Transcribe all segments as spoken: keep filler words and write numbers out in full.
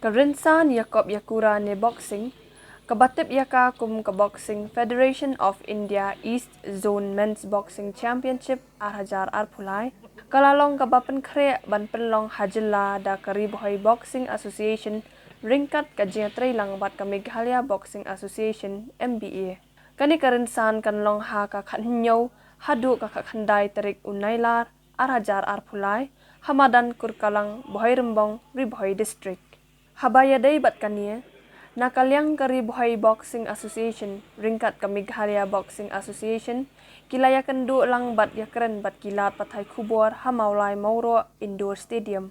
Rynsan ïakop ïakura ne boxing, kaba tip ïa ka kum ka Boxing Federation of India East Zone Men's Boxing Championship ar hajar arphew lai, ka la long kaba pynkhreh ban pynlong ha jylla da ka Ri Bhoi Boxing Association ryngkat ka jingïatreilang bad ka Meghalaya Boxing Association, M B A. Kane ka rynsan kan long ha ka khathynñiew haduh ka khatkhyndai tarik u Nailar ar hajar arphew lai, ha madan Kurkalang, Bhoirymbong, Ri Bhoi District. Haba ïadei bad kane, na ka liang ka Ri Bhoi Boxing Association ryngkat ka Meghalaya Boxing Association ki la ïakynduh lang bad ïakren bad ki lad pathai khubor ha Mawlai Mawroh Indoor Stadium.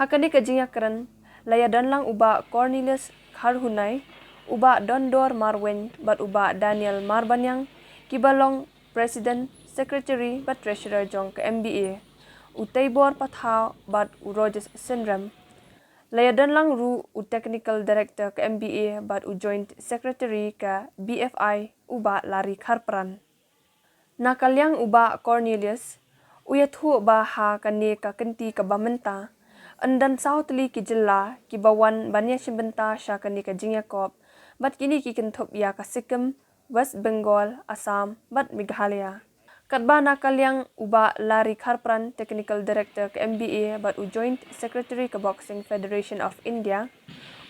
Ha kane ka jingïakren, la ïadon lang u Bah Cornelius Kharhunai, u Bah Dondor Marwein bad u Bah Daniel Marbaniang, kiba long President, Secretary bad Treasurer jong ka M B A, u Teibor Pathaw bad u Rogers Synrem. La ïadon lang ruh u Technical Director ka M B A bad u Joint Secretary ka B F I, u Bah Larry Kharpran. Na ka liang u Bah Cornelius, u ïathuh ba ha kane ka kynti kaba mynta, yn don saw tylli ki jylla kiba wan ban ïashim bynta sha kane ka jingïakop, bad kine ki kynthup ïa ka Sikkim, West Bengal, Assam bad Meghalaya. Katba na ka liang u Bah Larry Kharpran, Technical Director ka M B A bad u Joint Secretary ka Boxing Federation of India,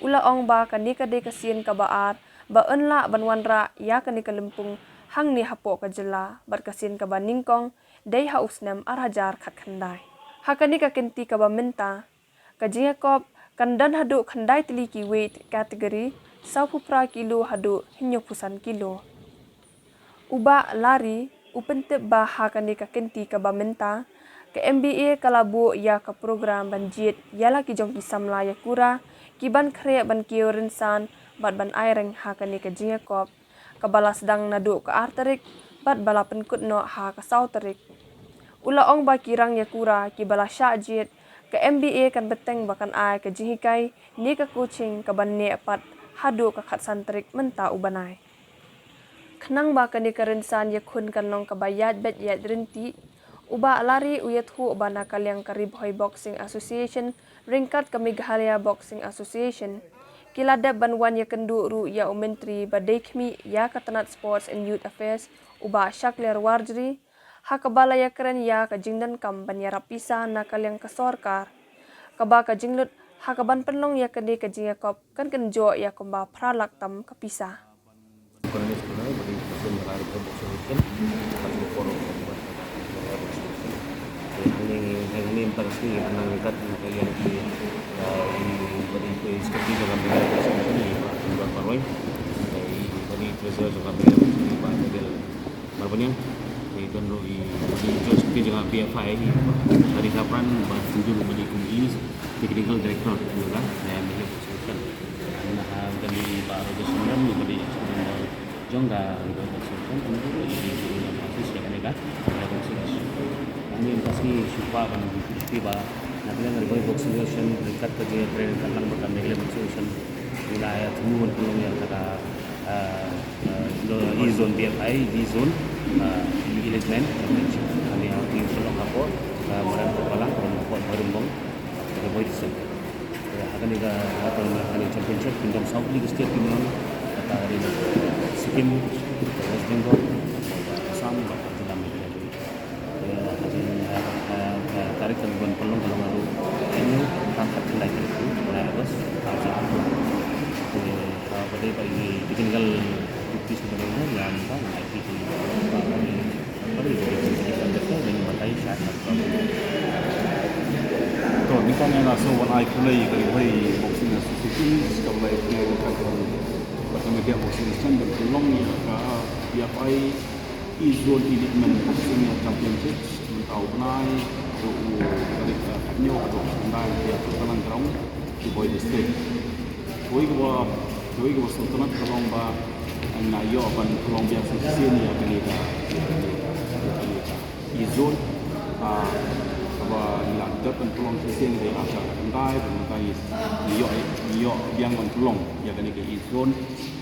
u la ong ba kane ka dei ka sien kaba ar ba yn lah ban wanrah ïa kane ka lympung hangne hapoh ka jylla, bad ka sien kaba nyngkong dei ha u snem ar hajar khatkhyndai. Ha kane ka kynti kaba mynta, ka jingïakop kan don haduh khyndai tylli ki weight category, sawphew phra kilo haduh hynñiewphew san kilo. U Bah Larry u pyntip ba ha kane ka kynti kaba mynta, ka M B A ka la buh ïa ka program ban jied ïa la ki jong ki samla ïakura, ki ban khreh ban kiew rynsan bad ban aireng ha kane ka jingïakop, kaba la sdang naduh ka ar tarik bad ba la pynkut noh ha ka saw tarik. U la ong ba ki rang ïakura kiba la shah jied, ka M B A kan bteng ba kan ai ka jinghikai ne ka coaching kaban neh pat haduh ka khatsan tarik mynta u bnai. Khnang ba kane ka rynsan ïakhun kan long kaba ïaid beit ïaid ryntih, u Bah Larry u ïathuh ba na ka liang ka Ri Bhoi Boxing Association ryngkat ka Meghalaya Boxing Association ki la dep ban wan ïakynduh ruh ïa u Myntri ba dei khmih ïa ka tnat Sports and Youth Affairs, u Bah Shakliar Warjri, ha kaba la ïakren ïa ka jingdonkam ban ïarap pisa na ka liang ka sorkar, kaba ka jinglut ha kaban pynlong ïa kane ka jingïakop kan kynjoh ïa kumba phra lak tam ka pisa. Marbaniang, i don ruh i, i judge ti jong ka B F I, i Hari Kapran, ba Sinjul, ba dei kum i Technical Director jong ka, na M L A Association. Na ha kani ba Roger Sundram, ba dei chairman jong ka Ri Bhoi Boxing Association, kum ruh i dei jong ka office jong kane ka Ri Bhoi Boxing Association. Ani em kasi shupa ban shuti ba na kane ka Ri Bhoi Boxing Association, ryngkat ka jingïatrei ryngkat lang bad ka Meghalaya Boxing Association. Ila ïa thmu ban pynlong ïa ka, ah, ah, lo, E zone B F I, E zone, ah, Elite Men Championship. Ani ha ki pynlong hapoh, ah, Madan Pyrbalang, pynlong hapoh Bhoirymbong, Ri Bhoi District. Ïa, ha kane ka, ha kane ka championship, kin don saw tylli ki state ki pynlong, kata ka dei Sikkim, West Bengal, Assam, bad ka jylla Meghalaya. Ïa, ha kane, ha, ha, ha, tarik kan ban pynlong ka long haduh hynñiew, tang khatkhyndai tarik, khyndai August, tang khatkhyndai. Ïa, ha, ba dei ba i technical duties ba dei na, ïa, mynta, ïa, i, i, i, i, To, nyngkong nga la sngewbha ban ai khublei ïa ka Ri Bhoi Boxing Association, sngewbha ban ai khublei ïa ka Ri Bhoi Boxing Association, ban pynlong ïa ka, ïa ka E Zone Elite Men Boxing Championship mynta u bnai, haduh u tarik, eh, hynñiew haduh khyndai, ïa ka Kurkalang Ground, Ri Bhoi District. Kawei kaba, kawei kaba sngewtynnat ka long ba, eh, nga ïoh ban pynlong biang shisien ïa kane ka, ïa kane ka, ïa kane ka E Zone, ah, kaba ngi la dep ban pynlong shisien ka dei ar hajar khyndai, bad mynta ngi ïoh, ngi ïoh biang ban pynlong ïa kane ka E Zone.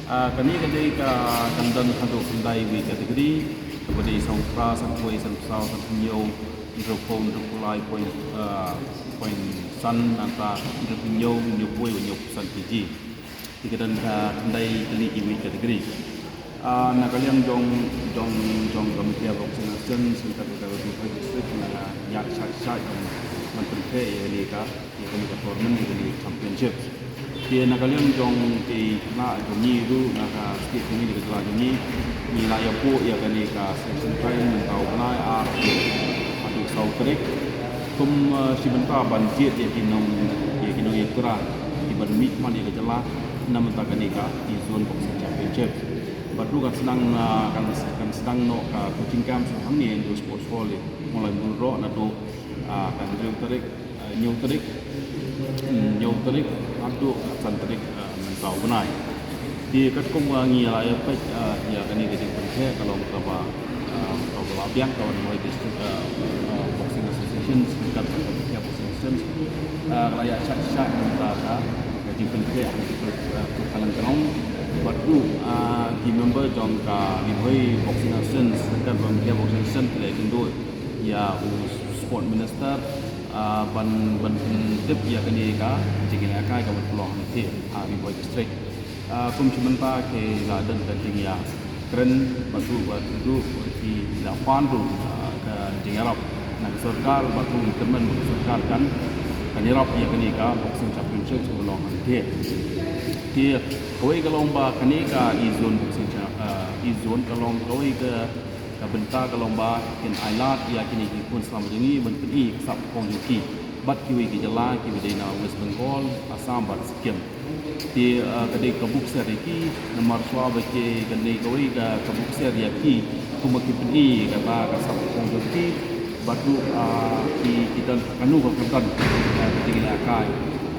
Ah, kane ka dei ka, kan don haduh khyndai weight category, kaba dei sawphew phra, sanphew wei, sanphew saw, sanphew hynñiew, hynriewphew, hynriewphew lai point, ah, point san, nangta hynriewphew hynñiew, hynñiewphew wei, hynñiewphew san kg. Te ka don ka khyndai tylli ki weight category. Ah, na ka liang jong, jong, jong ka Meghalaya Boxing Association, sngewthuh ka Ri Bhoi District, nga la ïaid shai shai ban, ban pyntheh ïa kane ka, ïa kane ka tournament, ïa kane ka championship. Te na ka liang jong ki khynnah jong ngi ruh, na ka state jong ngi, na ka jylla jong ngi, ngi la ïapoh ïa kane ka selection trial mynta u bnai, ar haduh, haduh saw tarik. Kum, eh, shi bynta ban jied ïa ki nong, ïa ki nongïakhun, ki ban mih man ïa ka jylla na bynta kane ka, ki Zone Boxing Championship. Bad ruh kan sdang, ah, kan, kan sdang noh ka coaching camp sha hangne ha Indoor Sports Hall, Mawlai Mawryngkneng, naduh, ah, ka hynriew tarik, ah, hynñiew tarik, hmm, hynñiew tarik haduh ka san tarik, ah, mynta u bnai. Te katkum, ah, ngi la ïa peit, ah, ïa kane ka jingpyntheh ka long kaba, ah, kaba la biang, kaba Ri Bhoi District, ah, ah, Boxing Association, sngewthuh ka Ri Bhoi District Boxing Association, ah, ka la ïa shah shah mynta ka, ka jingpyntheh ha ka, ah, ka Khalang Ground. Bad ruh, ah, ki member jong ka Ri Bhoi Boxing Association, sngewthuh ka Ri Bhoi Boxing Association, ki la ïakynduh ïa u Sport Minister, ah, ban, ban pyntip ïa kane ka jingïalehkai kaba pynlong hangne ha Ri Bhoi District. Ah, kum shi mynta ki la don ka jingïakren bad ruh, bad ruh ki la pan ruh, ah, ka jingïarap na ka sorkar bad ruh ki kyrmen ba ka sorkar kan, kan ïarap ïa kane ka Boxing Championship kaba long hangne. Te kawei ka long ba kane ka e-zone boxing cha-, ah, e-zone ka long kawei ka Ka bynta ka long ba kin ailad ïa kine ki khun samla jong ngi ban pyni ka sap kong jong ki bad kiwei ki jylla kiba dei na West Bengal, Assam bad Sikkim. Te, eh, ka dei ka buk ser ïa ki, namar shuwa ba ki, ka dei kawei ka, ka buk ser ïa ki, kumba ki pyni kata ka sap kong jong ki bad ruh, eh, ki, ki don kano ka kyrdan, eh, ka jingïalehkai,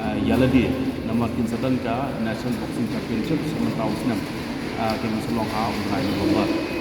eh, ïa lade, namar kin sa don ka National Boxing Championship sa mynta u snem, eh, kaba sa long ha u bnai November.